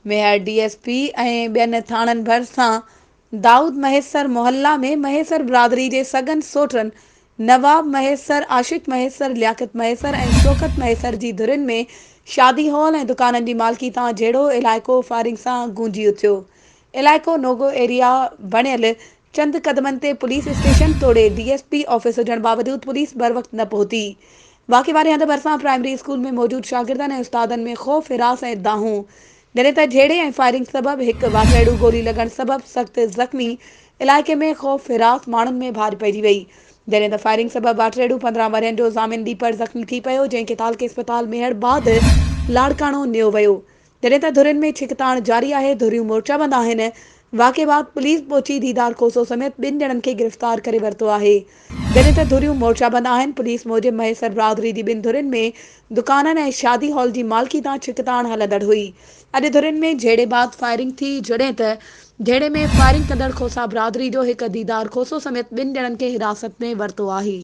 Mehar D S P ۽ ٻين ٿاڻن ڀرسان دائود مهيسر محلا ۾ مهيسر برادري جي سڳن سوٽن نواب مهيسر، عاشق مهيسر، لياقت مهيسر ۽ شوڪت مهيسر جي ڌرين ۾ شادي هال ۽ دڪانن جي مالڪي تان جهيڙو علائقو فائرنگ سان گونجي اٿيو. علائقو نوگو ايريا بڻيل چند قدمن تي پوليس اسٽيشن توڙي ڊي ايس پي آفيس هجڻ باوجود پوليس بروقت نه پهتي. واقعي واري هنڌ ڀرسان پرائمري اسڪول ۾ موجود شاگردن ۽ استادن ۾ خوف، هراس ۽ دانهون، جڏهن ته جهيڙي ۽ فائرنگ سبب هڪ واٽهڙو گولي لڳڻ سبب سخت زخمي، علائقي ۾ خوف، هراس، ماڻهن ۾ ڀاڄ پئجي وئي، جڏهن ته فائرنگ سبب واٽهڙو 15 ورهين جو ضامن ڏيپر زخمي ٿي پيو، جنهن کي تعلقي اسپتال ميهڙ بعد لاڙڪاڻو نيو ويو. جڏهن ته ڌرين ۾ ڇڪتاڻ جاري آهي، ڌريون مورچابند آهن، واقعي بعد پوليس پهچي ديدار کوسو سميت ٻن ڄڻن کي گرفتار ڪري ورتو آهي، جڏهن ته ڌريون مورچابند آهن، پوليس موجب مهيسر برادري جي ٻن ڌرين ۾ دڪانن ۽ شادي هال جي مالڪي تان ڇڪتاڻ هلندڙ هئي، اڄ ڌرين ۾ جهيڙي بعد فائرنگ ٿي، جڏهن ته جهيڙي ۾ فائرنگ ڪندڙ کوسا برادري جو هڪ ديدار کوسو سميت ٻن ڄڻن کي حراست ۾ ورتو آهي.